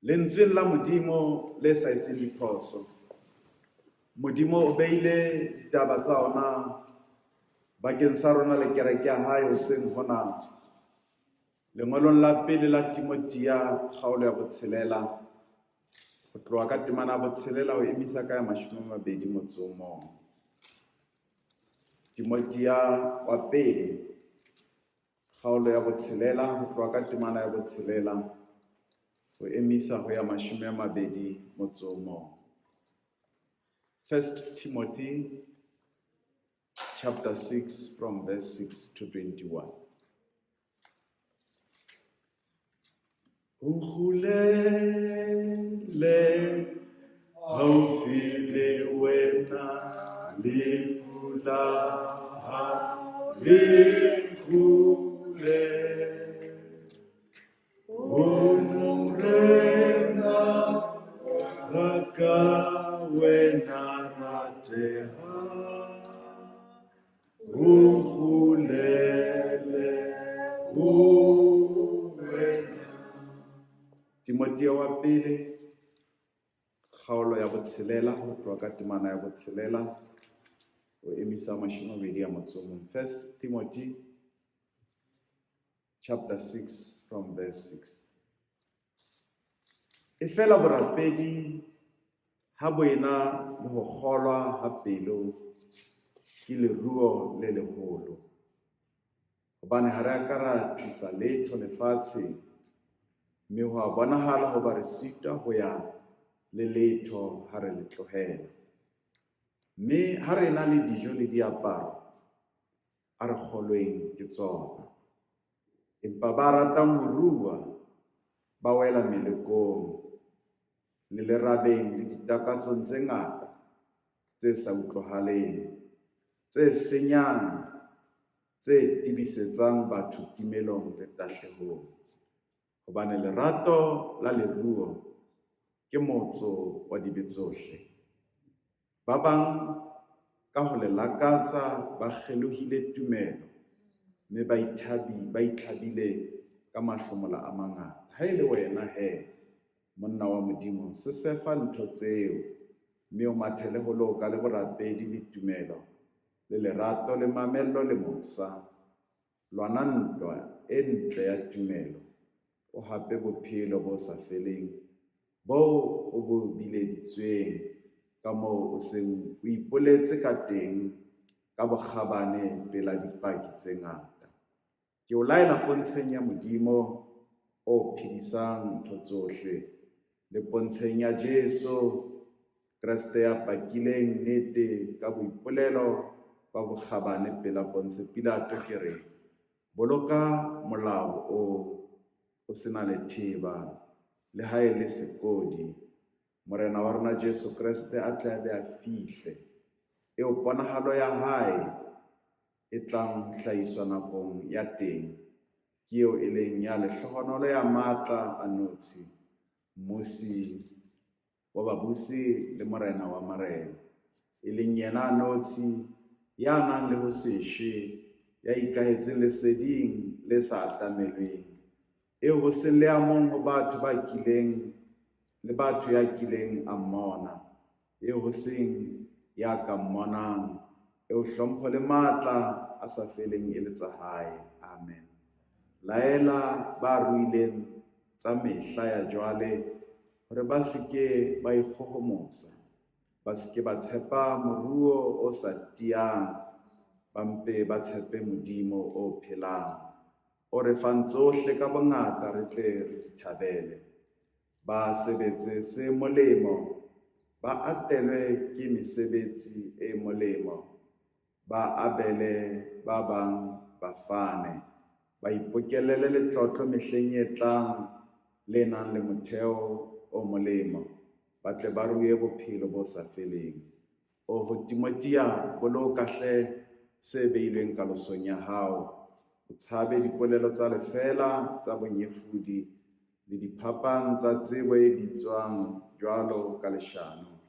Lentsweng la Modimo le sa etseng diphoso, Modimo o beile ditaba tsa ona bakeng sa rona le kereke ya hae hoseng hona. Lengolong la pele la Timothea kgaolo ya botshelela ho tloha ka temana ya botshelela ho emisa ka ya 21. Timothea wa pele kgaolo ya botshelela ho tloha ka temana ya botshelela ho emisa ho ya 21. First Timothy chapter 6 from verse 6 to 21. Nkgulele haufi le wena lefu la hao le nkgule. O Morena wa ka wena rateha. O nkgulele ho wena. Timothea wa pele kgaolo ya botshelela ho tloha ka temana ya botshelela ho emisa 21. First Timothy chapter 6 from verse 6. E fela borapedi ha bo ena le ho kgolwa ha pelo ke leruo le leholo. Hobane ha re a ka ra tlisa letho lefatsheng, mme ho a bonahala hoba re sitwa ho ya le letho ha re le tlohela. Mme ha re ena le dijo le diaparo, a re kgolweng ke tsona. Empa ba ratang ho rua ba wela melekong le lerabeng le ditakatsong tse ngata tse sa utlwahaleng, tse senyang, tse tebisetsang batho timelong le tahlehong. Hobane lerato la leruo ke motso wa dibe tsohle. Ba bang ka ho le lakatsa ba kgelohile tumelo mme ba ba itlhabile ka mahlomola a mangata. Ha e le wena he, monna wa Modimo, sesefa ntho tseo mme o mathele ho loka le borapedi le tumelo le lerato le mamello le mosa. Lwana ntwa e ntle ya tumelo, o hape bophelo bo sa feleng boo o bo bileditsweng ka moo o seng o ipoletse ka teng ka bokgabane pela dipaki tse ngata. Ke o laela pontsheng ya Modimo o phedisang ntho tsohle le pontsheng ya Jesu Kreste ya pakileng nnete ka boipolelo ba bokgabane pela Ponse Pilato ke re, boloka molao o o sena letheba le ha e le sekodi. Morena wa rona Jesu Kreste a tle a be a fihle, eo ponahalo ya hae e tlang ho hlahiswa nakong ya teng, ke eo e leng ya lehlohonolo ya matla a notshi, mmusi wa babusi le morena wa marena, e leng yena a notshi ya nang le ho se shwe, ya ikahetseng leseding le sa atamelweng, eo ho seng le a mong ho batho ba kileng le batho ya kileng a mmona, eo ho seng ya ka mmonang, eo hlompho le matla a sa feleng e le tsa hae. Amen. Laela ba ruileng tsa mehla ya jwale hore ba se ke ba ikgohomosa, ba se ke ba tshepa moruo o sa tiyang, ba mpe ba tshepe Modimo o phelang, o re fang tsohle ka bongata re tle re di thabele. Ba sebetse se molemo, ba atelwe ke mesebetsi e molemo, ba abele ba bang ba fane, ba ipokellele letlotlo mehleng e tlang le nang le motheo o molemo, ba tle ba rue bophelo bo sa feleng. Oho Timothea, boloka hle se beilweng kalosong ya hao. O tshabe dipolelo tsa lefeela tsa bonyefodi le diphapang tsa tsebo e bitswang jwalo ka leshano,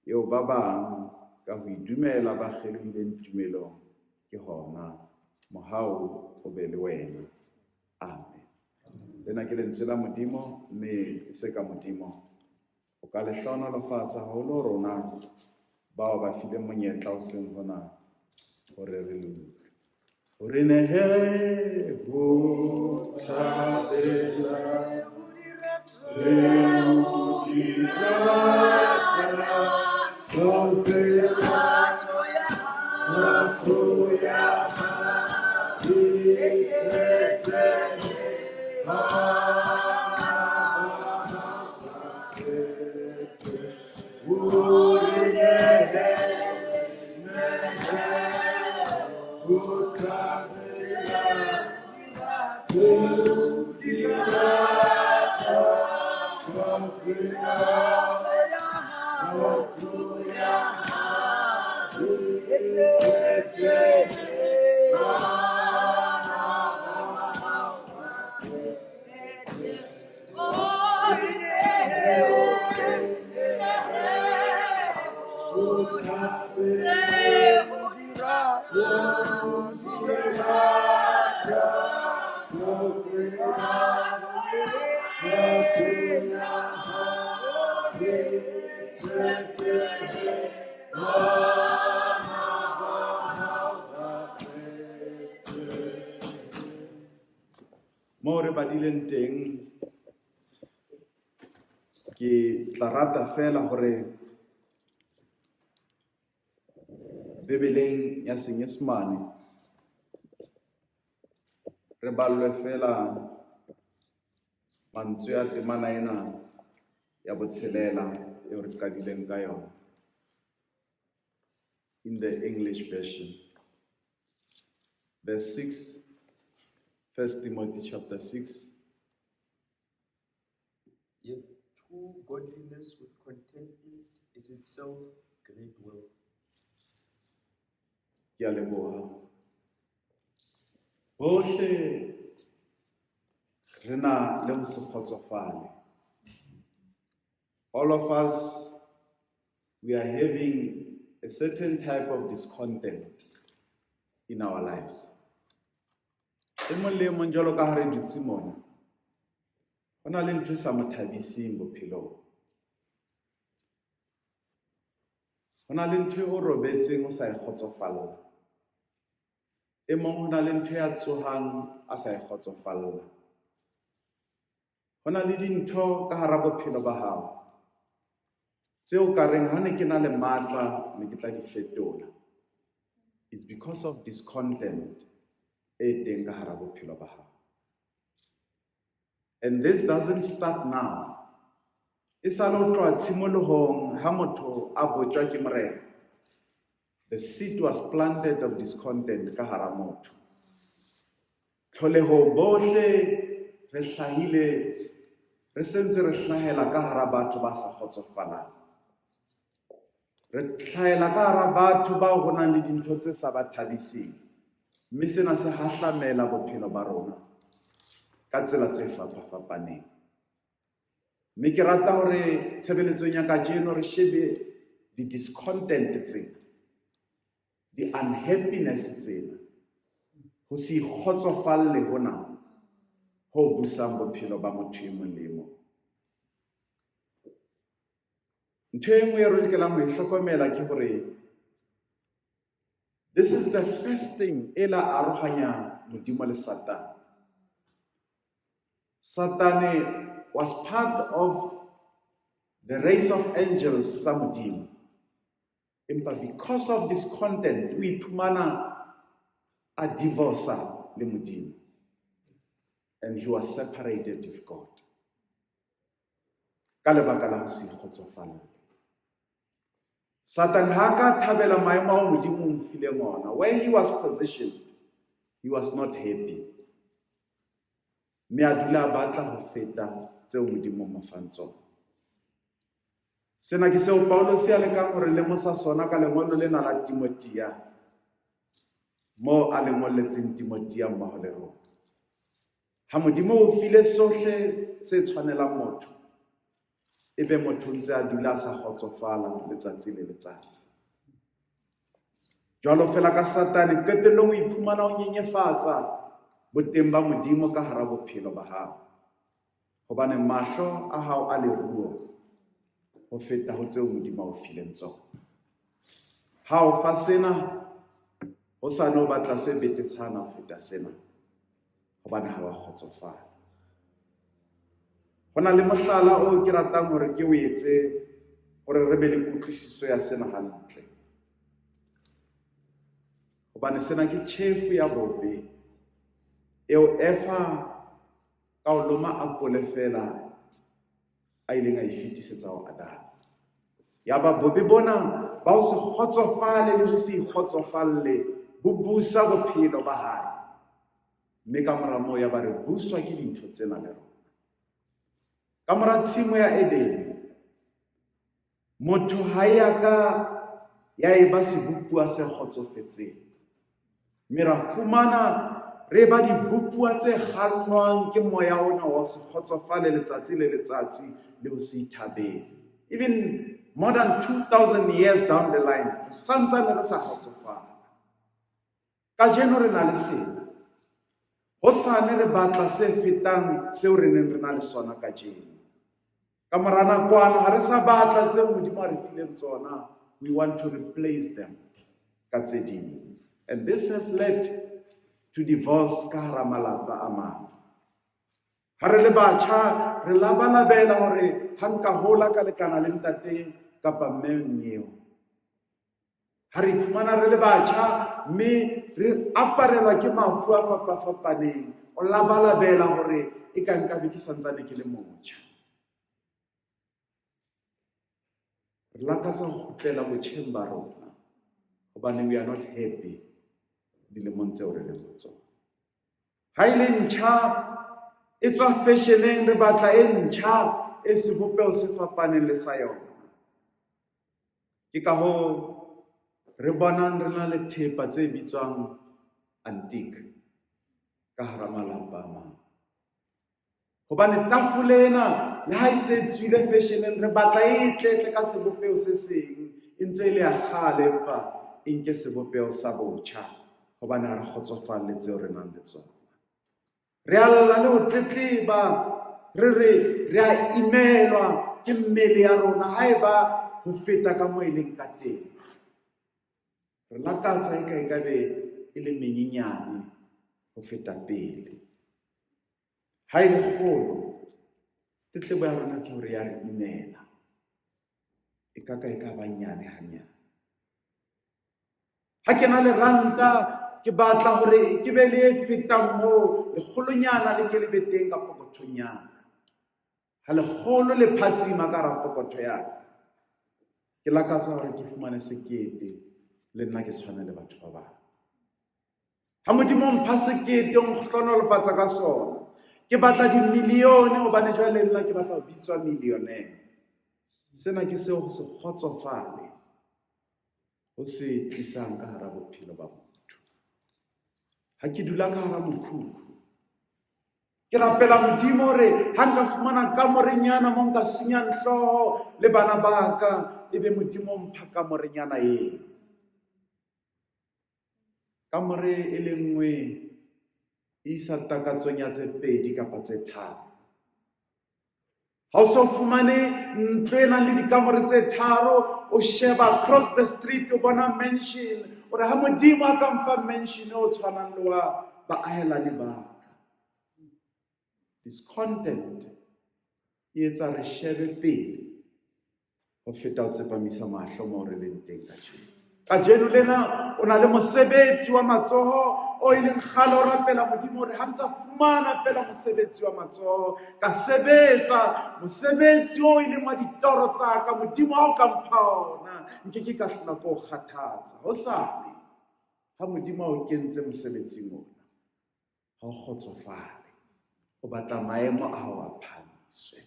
eo ba bang ka ho idumela ba kgelohileng tumelong ke hona. Mohau o be le wena. Amen. Lena ke lentswe la Modimo mme e se ka Modimo o ka le hlohonolofatsa haholo rona bao ba fileng monyetla o seng hona hore re le utlwe. O re nehe ho thabela tseo di ratang kaofela thato ya hao e phethehe. Moo re badileng teng ke tla rata fela hore Bibeleng ya Senyesemane re ballwe fela mantswe a temana ena ya botshelela eo re qadileng ka yona in the English version. Verse 6, 1 Timothy chapter 6. Yet true godliness with contentment is itself great wealth. Ke a leboha. Bohle re na le ho se kgotsofale. All of us, we are having a certain type of discontent in our lives. E mong le e mong jwalo ka ha re dutse mona, ho na le ntho e sa mo thabiseng bophelong. Ho na le ntho e o robetseng o sa e kgotsofalla. E mong ho na le ntho ya tsohang a sa e kgotsofalla. Ho na le dintho ka hara bophelo ba hao tseo ka reng ha ne ke na le matla ne ke tla di fetola. It's because of discontent e teng ka hara bophelo ba hao. And this doesn't start now. E sale ho tloha tshimolohong ha motho a botjwa ke Morena. The seed was planted of discontent ka hara motho. Tlholehong bohle re hlahile re sentse re hlahela ka hara batho ba sa kgotsofalang. Re hlahela ka hara batho bao ho nang le dintho tse sa ba thabiseng. Mme sena se hahlamela bophelo ba rona ka tsela tse fapafapaneng. Mme ke rata hore tshebeletsong ya kajeno re shebe di-discontent tsena, di-unhappiness tsena, ho se ikgotsofalle hona ho busang bophelo ba motho e mong le e mong. Ntho e nngwe e re lokelang ho e hlokomela ke hore this is the first thing e la arohanya Modimo le Satane. Satane was part of the race of angels tsa Modimo. Empa because of discontent o iphumana a divorce le Modimo. And he was separated with God. Ka lebaka la ho se ikgotsofalle. Satan ha ka thabela maemo ao Modimo o mo fileng ona. Where he was positioned, he was not happy. Mme a dula a batla ho feta tseo Modimo o mo fang tsona. Sena ke seo Paulus a lekang hore lemosa sona ka lengolo lena la Timothea, moo a le ngolletseng Timothea mmoho le rona. Ha Modimo o file sohle se tshwanelang motho, ebe motho ntse a dula a sa kgotsofala letsatsi le letsatsi. Jwalo fela ka Satane, qetellong o iphumana o nyenyefatsa boteng ba Modimo ka hara bophelo ba hao. Hobane mahlo a hao a leruo ho feta ho tseo Modimo a o fileng tsona. Ha o fa sena, hosane o batla se betetshana ho feta sena, hobane ha wa kgotsofala. Ho na le mohlala o ke ratang hore ke o etse hore re be le kutlwisiso ya sena hantle. Hobane sena ke tjhefu ya bobe eo Eva ka ho loma apole feela a ileng a e fetisetsa ho Adama. Yaba bobe bona ba ho se kgotsofale le ho se ikgotsofalle bo busa bophelo ba hae. Mme ka mora moo yaba re buswa ke dintho tsena le rona. Ka mora tshimo ya Edene, motho ha ya ka ya eba sebopuwa se kgotsofetseng. Mme ra fumana re ba dibopuwa tse kgannwang ke moya ona wa ho se kgotsofale letsatsi le letsatsi le ho se ithabele. Even more than 2000 years down the line, re santsane re sa kgotsofala. Kajeno re na le sena. Hosane re batla se fetang seo re neng re na le sona kajeno. Ka mora nakwana ha re sa batla tseo Modimo a re fileng tsona, we want to replace them ka tse ding. And this has led to divorce ka hara malapa a mang. Ha re le batjha re labalabela hore ha nka hola ka lekana le ntate kapa mme nyeo. Ha re iphumana re le batjha mme re aparelwa ke mafu a fapafapaneng, o labalabela hore e ka nkabe ke santsane ke le motjha. Re lakatsa ho kgutlela botjheng ba rona hobane we are not happy dilemong tseo re leng ho tsona. Ha e le ntjha e tswa fashioneng, re batla e ntjha e sebopeho se fapaneng le sa yona. Ke ka hoo re bonang re na le thepa tse bitswang antique ka hara malapa a mang. Hobane tafole ena le ha e se e tswile fashioneng, re batla e tle tle ka sebopeho se seng, e ntse e le ya kgale empa e nke sebopeho sa botjha hobane ha re kgotsofalle tseo re nang le tsona. Re a lla le ho tletleba, re re re a imelwa ke mmele ya rona haeba ho feta ka moo e leng ka teng. Re lakatsa eka e ka be e le menyenyane ho feta pele. Ha e le kgolo, tletlebo ya rona ke hore ya re imela. E ka ka e ka ba nyane hanyane. Ha ke na le ranta, ke batla hore ke be le e fetang moo, lekgolonyana le ke le be teng ka pokothong ya ka. Ha lekgolo le phatsima ka hara pokotho ya ka, ke lakatsa hore ke fumane sekete le nna ke tshwane le batho ba bang. Ha Modimo o mpha sekete, o nhlohonolofatsa ka sona, ke batla dimilione hobane jwale nna ke batla ho bitswa millionaire. Sena ke seo ho se kgotsofale ho se tlisang ka hara bophelo ba motho. Ha ke dula ka hara mokhukhu, ke rapela Modimo hore ha nka fumana kamorenyana mo nka sunyang hlooho le bana ba ka, ebe Modimo o mpha kamorenyana eo. Kamore e le nngwe e isa takatsong ya tse pedi kapa tse tharo. Ha o so fumane ntlo e nang le dikamore tse tharo, o sheba across the street o bona mansion, o re ha Modimo a ka mfa mansion o tshwanang le wa baahelani ba ka. Discontent e etsa re shebe pele ho feta ho tsepamisa mahlo moo re leng teng kajeno. Kajeno lena o na le mosebetsi wa matsoho o e leng kgale o rapela Modimo hore ha nka fumana feela mosebetsi wa matsoho, ka sebetsa mosebetsi o e leng wa ditoro tsa ka, Modimo ha o ka mpha ona, nke ke ka hlola ke o kgathatsa. Hosane ha Modimo a o kentse mosebetsing ona, ha o kgotsofale, o batla maemo a hao a phahamiswe.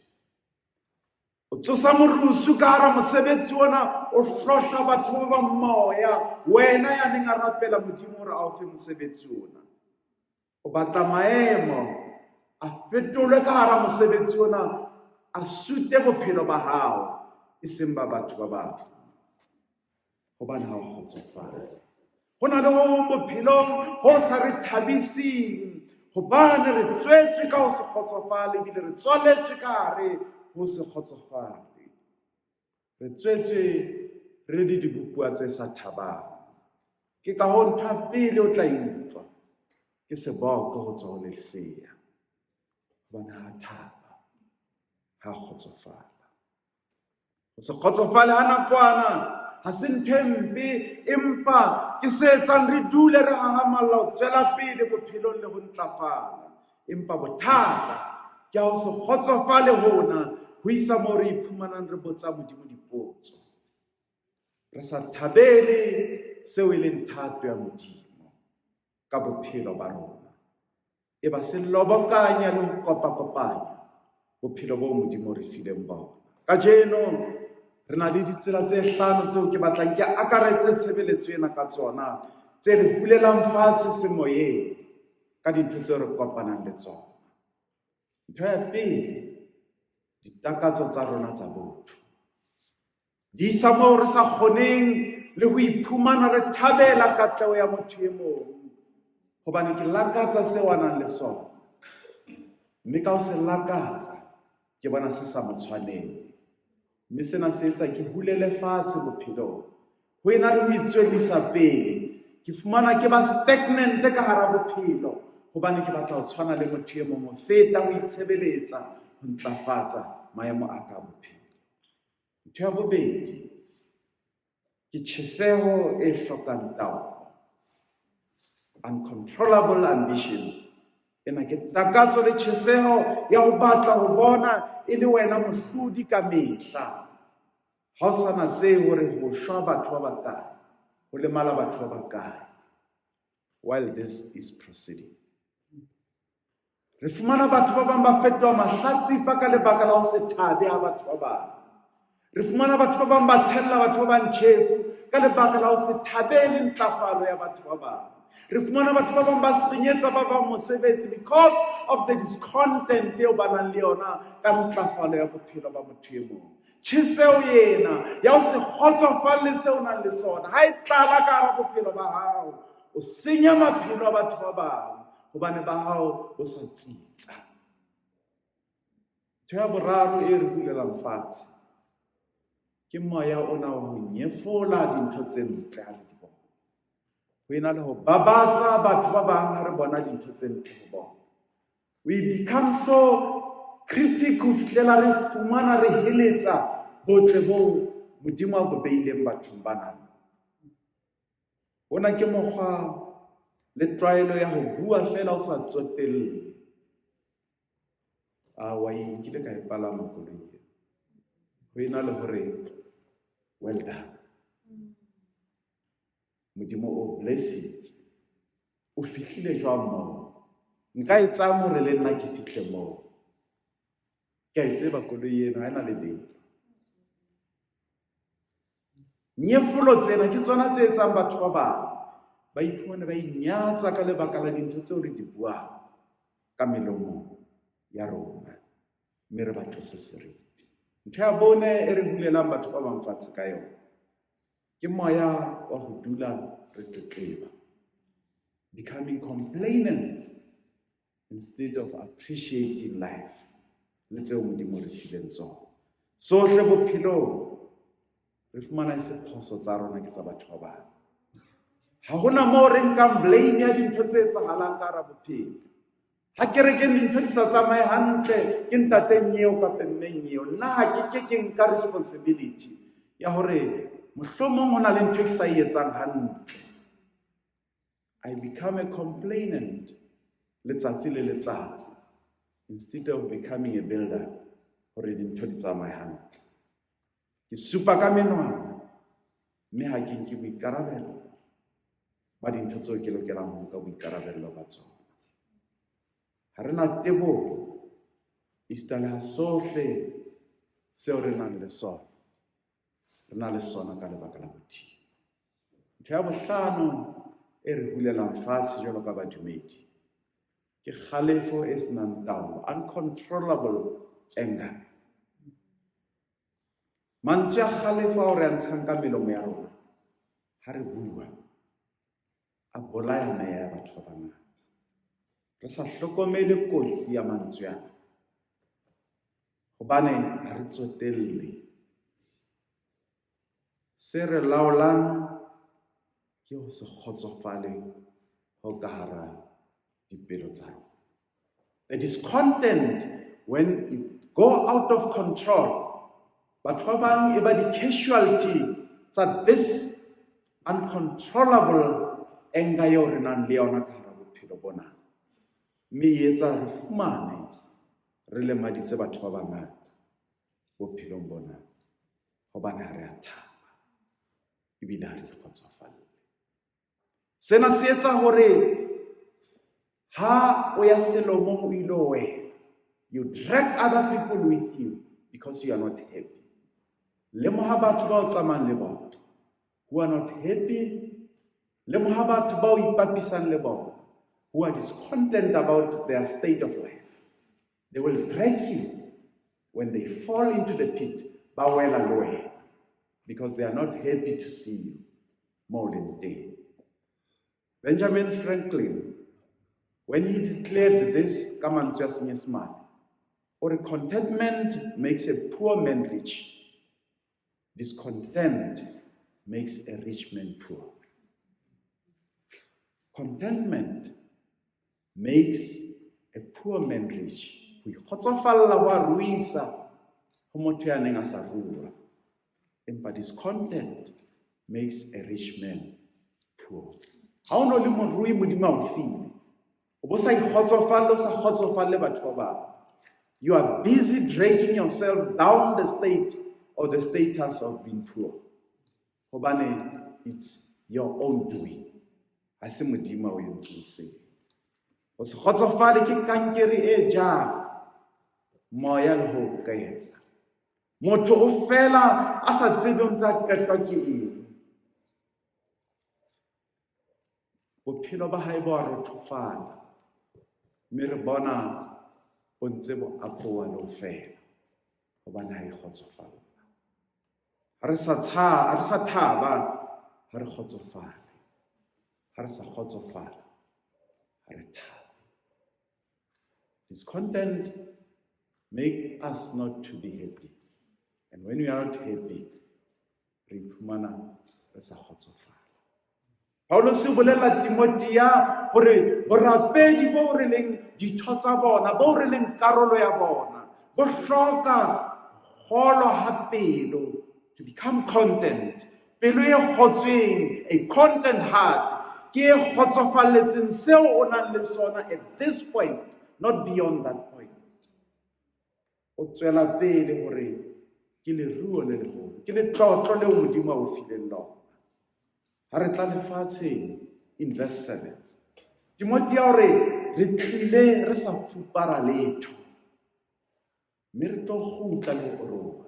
O tsosa morusu ka hara mosebetsi ona, o hlohla batho ba bang moya. Wena ya neng a rapela Modimo hore a o fe mosebetsi ona, o batla maemo a fetolwe ka hara mosebetsi ona, a sute bophelo ba hao, e seng ba batho ba bang, hobane ha o kgotsofale. Ho na le ho hong bophelong ho sa re thabiseng, Hobane re tswetswe ka ho se kgotsofale ebile re tswaletswe ka hare ho se kgotsofale. Re tswetswe re le dibopuwa tse sa thabang. Ke ka hoo ntho ya pele o tla e utlwa ke seboko ho tswa ho lesea. Hobane ha thaba, ha kgotsofala. Ho se kgotsofale ha nakwana ha se ntho e mpe, empa ke se etsang re dule re hahamalla ho tswela pele bophelong le ho ntlafala. Empa bothata ke ha ho se kgotsofale hona ho isa moo re iphumanang re botsa Modimo dipotso. Re sa thabele seo e leng thato ya Modimo ka bophelo ba rona. E ba se lobokanya le ho kopakopanya bophelo boo Modimo o re fileng bona. Kajeno re na le ditsela tse hlano tseo ke batlang ke akaretse tshebeletso ena ka tsona tse re hulelang fatshe semoyeng ka dintho tseo re kopanang le tsona. Ntho ya pele, ditakatso tsa rona tsa botho. Di isa moo re sa kgoneng le ho iphumana re thabela katleho ya motho e mong. Hobane ke lakatsa seo a nang le sona. Mme ka ho se lakatsa, ke bona se sa mo tshwanele. Mme sena se etsa ke hulele fatshe bophelong. Ho ena le ho itswellisa pele, ke fumana ke ba stagnant ka hara bophelo hobane ke batla ho tshwana le motho e mong ho feta ho itshebeletsa, ho ntlafatsa maemo a ka a bophelo. Ntho ya bobedi ke tjheseho e hlokang taolo. Uncontrollable ambition. Ena ke takatso le tjheseho ya ho batla ho bona e le wena mohlodi ka mehla. Ha o sa natsehe hore ho shwa batho ba bakae, ho lemala batho ba bakae. While this is proceeding. Re fumana batho ba bang ba fetoha mahlatsipa ka lebaka la ho se thabe ha batho ba bang. Re fumana batho ba bang ba tshella batho ba bang tjhefu ka lebaka la ho se thabele ntlafalo ya batho ba bang. Re fumana batho ba bang ba senyetsa ba bang mosebetsi because of the discontent eo ba nang le yona ka ntlafalo ya bophelo ba motho e mong. Tjheseho ena ya ho se kgotsofalle seo o nang le sona ha e tlala ka hara bophelo ba hao, o senya maphelo a batho ba bang hobane ba hao bo sa tsitsa. Ntho ya boraro e re hulelang fatshe ke moya ona wa ho nyefola dintho tse ntle ha re di bona. Ho ena le ho babatsa batho ba bang ha re bona dintho tse ntle ho bona. We become so critical ho fihlela re fumana re heletsa botle boo Modimo a bo beileng bathong bana. Hona ke mokgwa le tlwaelo ya ho bua feela o sa tsotelle. A wa nkile ka e palama koloi ena. Ho ena le hore well done. Modimo o blessitse. O fihlile jwang moo? Nka etsang hore le nna ke fihle moo? Ke a e tseba koloi eno ha e na lebelo. Nyefolo tsena ke tsona tse etsang batho ba bang ba iphumane ba inyatsa ka lebaka la dintho tseo re di buang ka melomo ya rona mme re ba tlose seriti. Ntho ya bone e re hulelang batho ba bang fatshe ka yona ke moya wa ho dula re tletleba. Becoming complainants instead of appreciating life le tseo Modimo re fileng tsona. Sohle bophelong re fumana e se phoso tsa rona ke tsa batho ba bang. Ha hona moo re nkang blame ya dintho tse etsahalang ka hara bophelo. Ha kerekeng dintho di sa tsamaye hantle ke ntateng eo kapa mmeng eo. Nna ha ke ke ke nka responsibility ya hore mohlomong ho na le ntho e ke sa e etsang hantle. I become a complainant letsatsi le letsatsi instead of becoming a builder hore dintho di tsamaye hantle. Ke supa ka menwana mme ha ke nke boikarabelo ba dintho tseo ke lokelang ho nka boikarabello ba tsona. Ha re na teboho esita le ha sohle seo re nang le sona re na le sona ka lebaka la Modimo. Ntho ya bohlano e re hulelang fatshe jwalo ka badumedi ke kgalefo e senang taolo, uncontrollable anger. Mantswe a kgalefo ao re a ntshang ka melomo ya rona ha re bua a bolaya meya ya batho ba bangata. Re sa hlokomele kotsi ya mantswe ana. Hobane ha re tsotelle. Se re laolang ke ho se kgotsofale ho ka hara dipelo tsa rona. The discontent when it go out of control, batho ba bang e ba di-casualty tsa this uncontrollable anger eo re nang le yona ka hara bophelo bona. Mme e etsa re fumane re lemaditse batho ba bangata bophelong bona hobane ha re a thaba ebile ha re ikgotsofalle. Sena se etsa hore ha o ya selomong o ilo wela, you drag other people with you because you are not happy. Lemoha batho ba o tsamayang le bona who are not happy. Lemoha batho ba o ipapisang le bona who are discontent about their state of life. They will drag you when they fall into the pit, ba wela le wena because they are not happy to see you mo o leng teng. Benjamin Franklin, when he declared this ka mantswe a Senyesemane, o re contentment makes a poor man rich. Discontent makes a rich man poor. Contentment makes a poor man rich. Ho ikgotsofalla ho a ruisa ho motho ya neng a sa rua. Empa discontent makes a rich man poor. Ha o no le morui Modimo a o file, o bo sa ikgotsofalle, o sa kgotsofalle batho ba bang. You are busy dragging yourself down the state or the status of being poor. Hobane it's your own doing. Ha se Modimo a o entseng seo. Ho se kgotsofale ke kankere e jang moya le ho qeta. Motho o fela a sa tsebe o ntse a qetwa ke eng. Bophelo ba hae bo a rothofala mme re bona bo ntse bo apoha le ho fela hobane ha e kgotsofala. Ha re sa tsha, ha re sa thaba, ha re kgotsofale. Ha re sa kgotsofala, ha re thabe. Discontent make us not to be happy. And when we are not happy, re iphumana re sa kgotsofala. Paulus o bolella Timothea hore borapedi bo re leng ditho tsa bona, bo re leng karolo ya bona, bo hloka kgolo ha pelo, to become content. Pelo e kgotsweng, a content heart, ke e kgotsofalletseng seo o nang le sona at this point, not beyond that point. O tswela pele hore ke leruo le leholo, ke letlotlo leo Modimo a o fileng lona. Ha re tla lefatsheng in verse 7, Timothea o re re tlile re sa fupara letho, mme re tlo kgutla le ho rona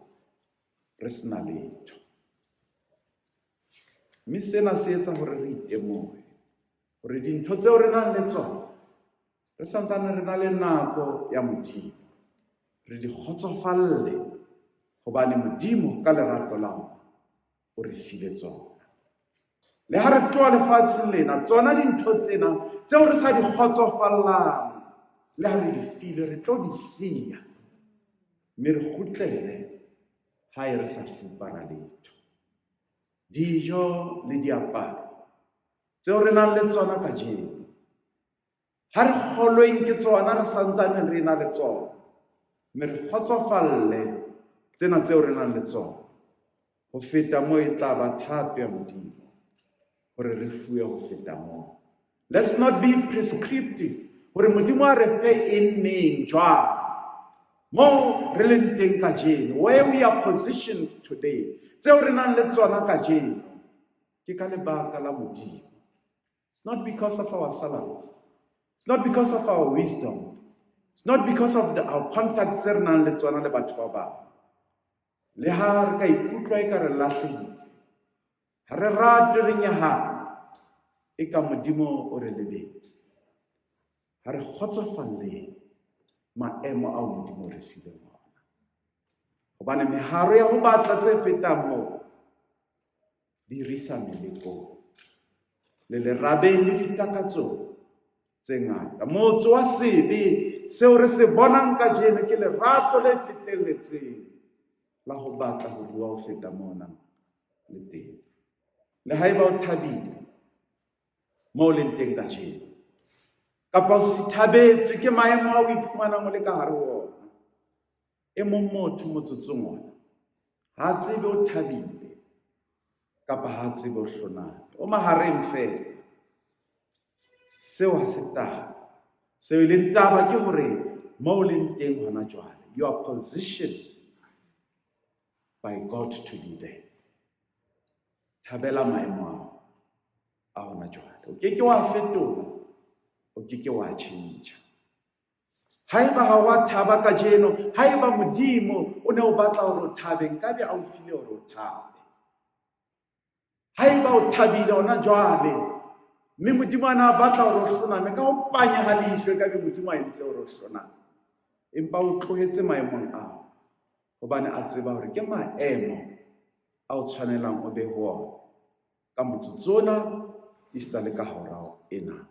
re sena letho. Mme sena se etsa hore re itemohe hore dintho tseo re nang le tsona re santsane re na le nako ya Modimo, re di kgotsofalle hobane Modimo ka lerato la ona o re file tsona. Le ha re tloha lefatsheng lena, tsona dintho tsena tseo re sa di kgotsofallang, le ha re di file, re tlo di siya mme re kgutlele hae re sa fupara letho. Dijo le diaparo tseo re nang le tsona kajeno, ha re kgolweng ke tsona re santsane re na le tsona, mme re kgotsofalle tsena tseo re nang le tsona. Ho feta moo e tla ba thato ya Modimo hore re fuwe ho feta moo. Let's not be prescriptive hore Modimo a re fe eng neng jwang. Moo re leng teng kajeno, where we are positioned today, tseo re nang le tsona kajeno, ke ka lebaka la Modimo. It's not because of our salaries. It's not because of our wisdom. It's not because of our contacts tse re nang le tsona le batho ba bang. Le ha re ka ikutlwa e ka re lahlehile, ha re rate re nyahame, e ka Modimo o re lebetse. Ha re kgotsofalleng maemo ao Modimo o re fileng ona. Hobane meharo ya ho batla tse fetang moo di re isa melekong, le lerabeng le ditakatsong tse ngata. Motso wa sebe seo re se bonang kajeno ke lerato le fetelletseng la ho batla ho rua ho feta mona le teng. Le haeba o thabile moo o leng teng kajeno, kapa o sithabetswe ke maemo ao o iphumanang o le ka hare ho ona, e mong motho motsotsong ona ha a tsebe o thabile kapa ha a tsebe o hloname, o mahareng feela. Seo ha se taba. Seo e leng taba ke hore moo o leng teng hona jwale, you are positioned by God to be there. Thabela maemo ao a hona jwale. O ke ke wa fetola, o ke ke wa tjhentjha. Haeba ha wa thaba kajeno, haeba Modimo o ne o batla hore o thabe, nkabe a o file hore o thabe. Haeba o thabile hona jwale, mme Modimo a ne a batla hore o hloname, ka ho panya ha leihlo ekabe Modimo a entse hore o hloname. Empa o tlohetse maemong ao, hobane a tseba hore ke maemo a o tshwanelang o be ho ona ka motsotso ona, esita le ka hora ena.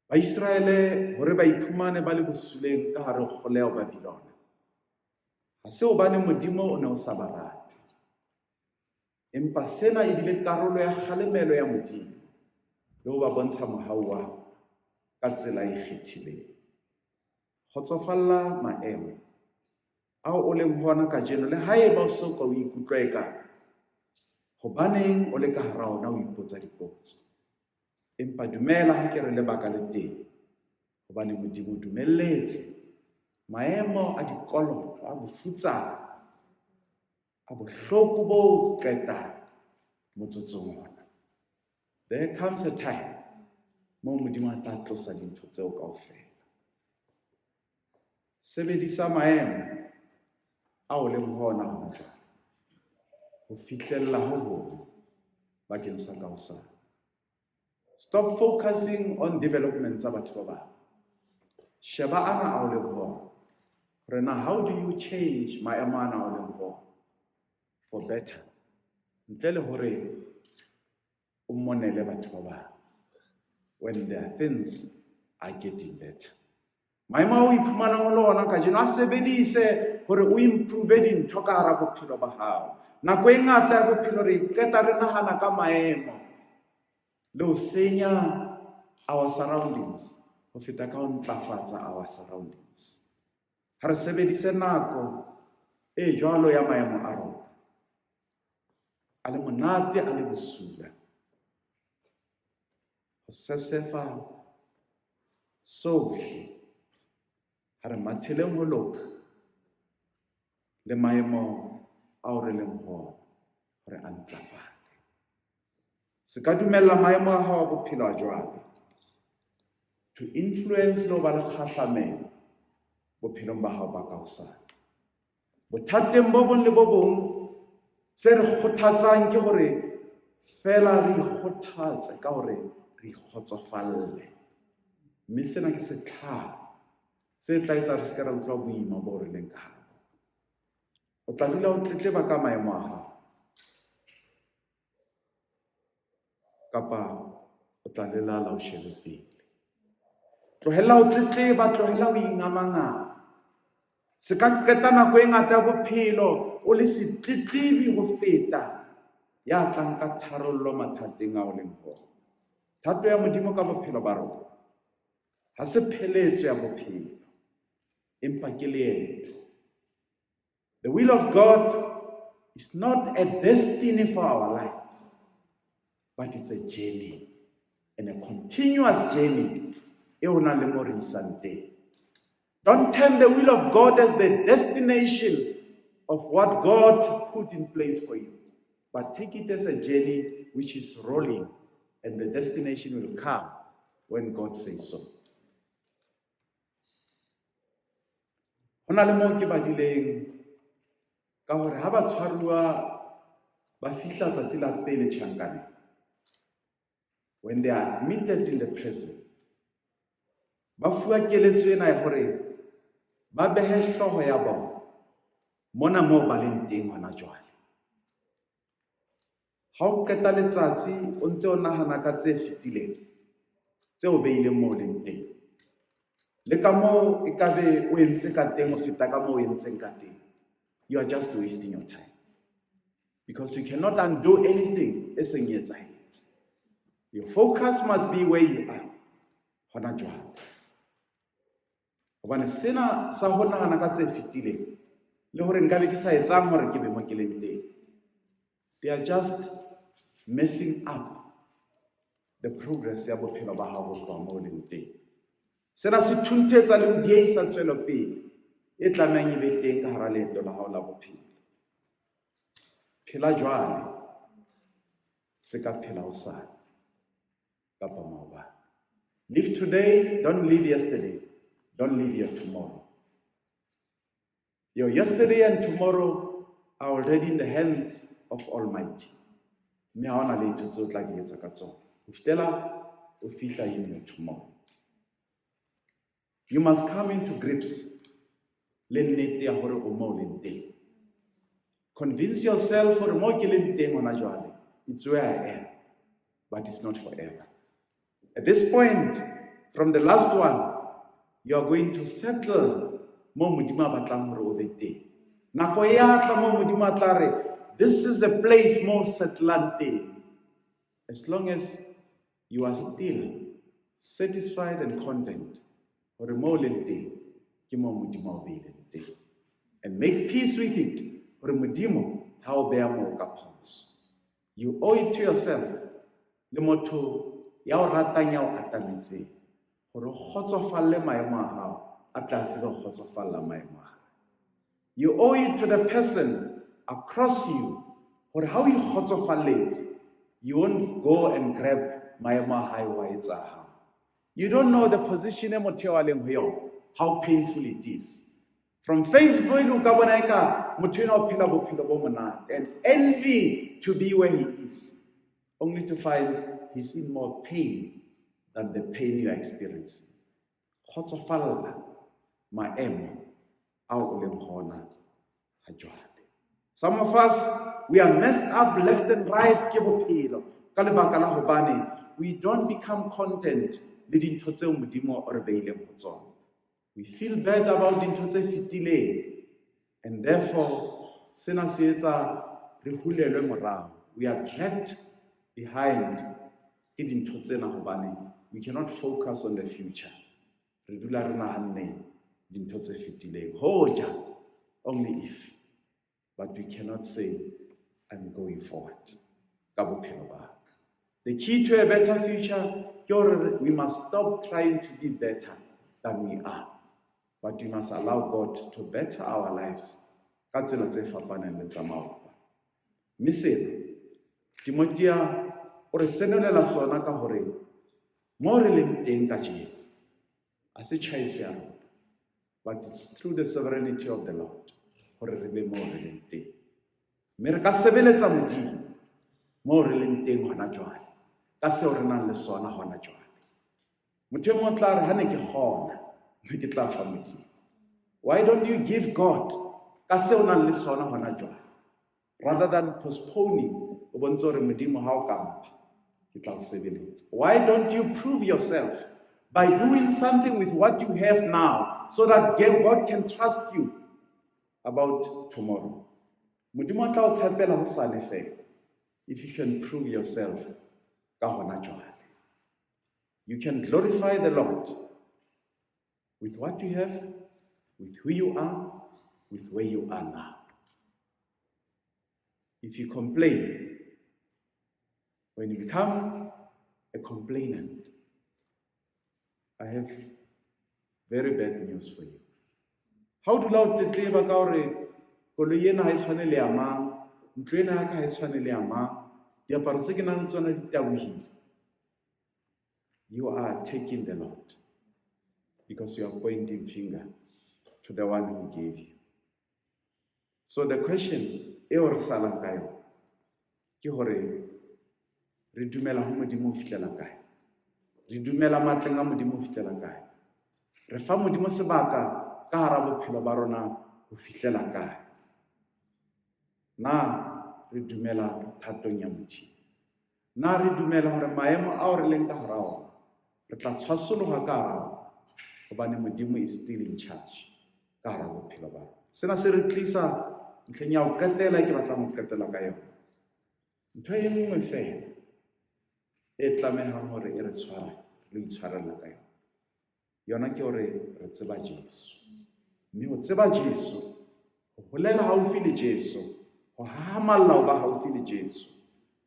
Baiseraele hore ba iphumane ba le bosuleng ka hare ho kgoleho Babilona, ha se hobane Modimo o ne o sa ba rate, empa sena e bile karolo ya kgalemelo ya Modimo le ho ba bontsha mohau wa ka tsela e kgethileng. Kgotsofalla maemo ao o leng ho ona kajeno, le haeba o so ka o ikutlwa eka hobaneng o le ka hara ona, o ipotsa dipotso. Empa dumela ha ke re lebaka le teng, hobane Modimo o dumelletse maemo a dikoloto, a bofutsana, a bohloko bo qetang motsotsong ona. There comes a time moo Modimo a tla tlosa dintho tseo kaofela. Sebedisa maemo ao leng ho ona hona jwale ho fihlella ho hong bakeng sa kaosane. Stop focusing on development tsa batho ba bang. Sheba ana ao leng ho ona. Hore na how do you change maemo ana ao leng ho ona for better, ntle le hore o monele batho ba bang when their things are getting better. Maemo ao o iphumanang o le ona kajeno a sebedise hore o improve dintho ka hara bophelo ba hao. Nako e ngata ya bophelo re qeta re nahana ka maemo le ho senya our surroundings ho feta ka ho ntlafatsa our surroundings. Ha re sebedise nako e jwalo ya maemo a rona a le monate a le bosula ho sesefa sohle. Ha re matheleng ho loka le maemo ao re leng ho ona hore a ntlafale. Se ka dumella maemo a hao a bophelo a jwale to influence le ho ba le kgahlamelo bophelong ba hao ba kaosane. Bothateng bo bong le bo bong se re kgothatsang ke hore feela re ikgothatse ka hore re ikgotsofalle. Mme sena ke setlhare se tla etsa re se ke ra utlwa boima bo re leng ka hare. O tla dula o tletleba ka maemo a hao, kapa o tla lelala o shebe pele. Tlohella ho tletleba, tlohella ho ingamangama. Se ka qeta nako e ngata ya bophelo o le setletlebi ho feta ya tlang ka tharollo mathateng ao leng ho ona. Thato ya Modimo ka bophelo ba rona ha se pheletso ya bophelo, empa ke leeto. The will of God is not a destiny for our lives, but it's a journey, and a continuous journey e o nang le mo re isang teng. Don't turn the will of God as the destination of what God put in place for you, but take it as a journey which is rolling, and the destination will come when God says so. Ho na le moo ke badileng ka hore ha batshwaruwa ba fihla tsatsi la pele tjhankaneng, when they are admitted in the prison, ba fuwa keletso ena ya hore ba behe hlooho ya bona mona moo ba leng teng hona jwale. Ha o qeta letsatsi o ntse o nahana ka tse fetileng, tse o beileng moo o leng teng. Le ka moo e ka be o entse ka teng ho feta ka moo o entseng ka teng, you are just wasting your time because you cannot undo anything e seng e etsahetse. Your focus must be where you are hona jwale, hobane sena sa ho nahana ka tse fetileng le hore nkabe ke sa etsang hore ke be mo ke leng teng, they are just messing up the progress ya bophelo ba hao ho tloha moo o leng teng. Sena se thunthetsa le ho diehisa tswelopele e tlamehang e be teng ka hara leeto la hao la bophelo. Phela jwale, se ka phela hosane kapa maobane. Live today, don't live yesterday, don't live your tomorrow. Your yesterday and tomorrow are already in the hands of Almighty. Mme ha hona letho tseo tla di etsa ka tsona ho fihlela o fihla in your tomorrow. You must come into grips le nnete ya hore o mo o leng teng. Convince yourself hore mo ke leng teng hona jwale, it's where I am, but it's not forever. At this point, from the last one, you are going to settle mo Modimo a batlang hore o be teng. Nako e a tla mo Modimo a tla re, this is a place mo settlang teng. As long as you are still satisfied and content hore mo o leng teng ke mo Modimo a o beileng teng. And make peace with it hore Modimo ha o beha moo ka phoso. You owe it to yourself le motho ya o ratang ya o atametseng hore o kgotsofalle maemo a hao, a tla tsebe ho kgotsofalla maemo a hae. You owe it to the person across you hore ha o ikgotsofalletse, you won't go and grab maemo a hae wa etsa hao. You don't know the position e motho eo a leng ho yona, how painful it is. From Facebook o ka bona eka motho enwa o phela bophelo bo monate and envy to be where he is, only to find he's in more pain than the pain you are experiencing. Kgotsofalla maemo ao o leng ho ona ha jwale. Some of us, we are messed up left and right ke bophelo ka lebaka la hobane we don't become content le dintho tseo Modimo o re beileng ho tsona. We feel bad about dintho tse fetileng and therefore sena se etsa re hulelwe morao. We are dragged behind ke dintho tsena hobane we cannot focus on the future. Re dula re nahanne dintho tse fetileng. Hoja, only if. But we cannot say, I'm going forward. Ka bophelo ba ka. The key to a better future ke hore we must stop trying to be better than we are. But we must allow God to better our lives ka tsela tse fapaneng le tsa maoba. Mme sena, Timothea o re senolela sona ka hore mo re leng teng kajeno, ha se choice ya rona, but it's through the sovereignty of the Lord hore re be moo re leng teng. Mme re ka sebeletsa Modimo moo re leng teng hona jwale, ka seo re nang le sona hona jwale. Motho e mong o tla re, ha ne ke kgona, mme ke tla fa Modimo. Why don't you give God ka seo o nang le sona hona jwale? Rather than postponing, o bontshe hore Modimo ha o ka mpha, ke tla o sebeletsa. Why don't you prove yourself by doing something with what you have now so that God can trust you about tomorrow? Modimo o tla o tshepela hosane fela if you can prove yourself ka hona jwale. You can glorify the Lord with what you have, with who you are, with where you are now. If you complain, when you become a complainant, I have very bad news for you. Ha o dula o tletleba ka hore koloi ena ha e tshwane le ya mang, ntlo ena ya ka ha e tshwane le ya mang, diaparo tse ke nang le tsona di tabohile, you are taking the Lord because you are pointing finger to the one who gave you. So the question eo re salang ka yona ke hore re dumela ho Modimo ho fihlela kae? Re dumela matleng a Modimo ho fihlela kae? Re fa Modimo sebaka ka hara bophelo ba rona ho fihlela kae? Na re dumela thatong ya Modimo? Na re dumela hore maemo ao re leng ka hara ona Re tla tshwasoloha ka hara ona hobane Modimo is still in charge ka hara bophelo ba rona. Sena se re tlisa ntlheng ya ho qetela e ke batlang ho qetela ka yona. Ntho e nngwe feela e tlamehang hore e re tshware, re itshwarella ka yona. Yona ke hore re tseba Jesu. Mme ho tseba Jesu, ho holela haufi le Jesu, ho hahamalla ho ba haufi le Jesu,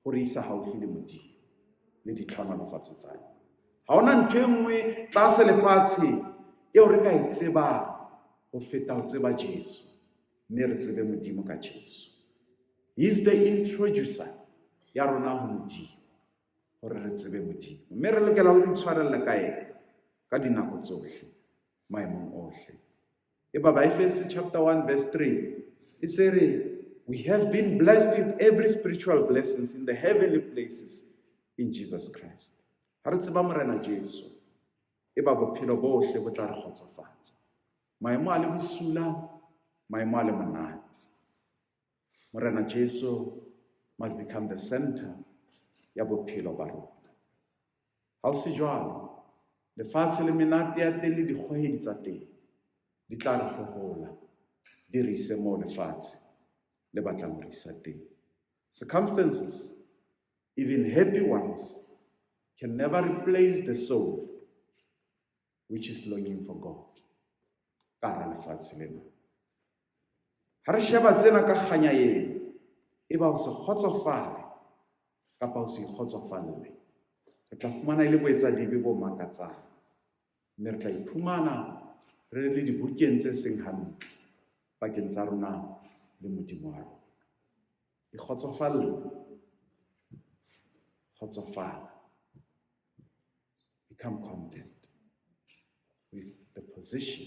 ho re isa haufi le Modimo le ditlhohonolofatso tsa hae. Ha hona ntho e nngwe tlase lefatsheng eo re ka e tsebang ho feta ho tseba Jesu, mme re tsebe Modimo ka Jesu. He is the introducer ya rona ho Modimo, hore re tsebe Modimo. Mme re lokela ho itshwarella ka yena ka dinako tsohle, maemong ohle. Eba Baefese chapter 1 verse 3 e se re we have been blessed with every spiritual blessings in the heavenly places in Jesus Christ. Ha re tseba Morena Jesu, eba bophelo bohle bo tla re kgotsofatsa. Maemo a le bosula, maemo a le monate. Morena Jesu must become the center ya bophelo ba rona. Ha ho se jwalo, lefatshe le menate ya teng le dikgohedi tsa teng di tla re hohola, di re ise moo lefatshe le batlang ho re isa teng. Circumstances, even happy ones, can never replace the soul which is longing for God ka hara lefatshe lena. Ha re sheba tsena ka kganya eo, e ba ho se kgotsofale kapa ho se ikgotsofalle, re tla fumana e le boetsadibe bo makatsang, mme re tla iphumana re le dibukeng tse seng hantle pakeng tsa rona le Modimo wa rona. Ikgotsofalle, kgotsofala. Become content with the position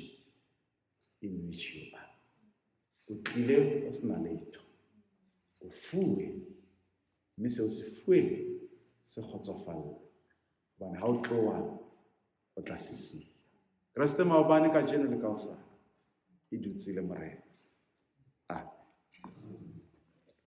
in which you are. O tlile o sena letho, o fuwe, mme seo se fuweng se kgotsofalle, hobane ha o tloha o tla se siya. Kreste maobane, kajeno le ka hosane e dutse le Morena. Amen.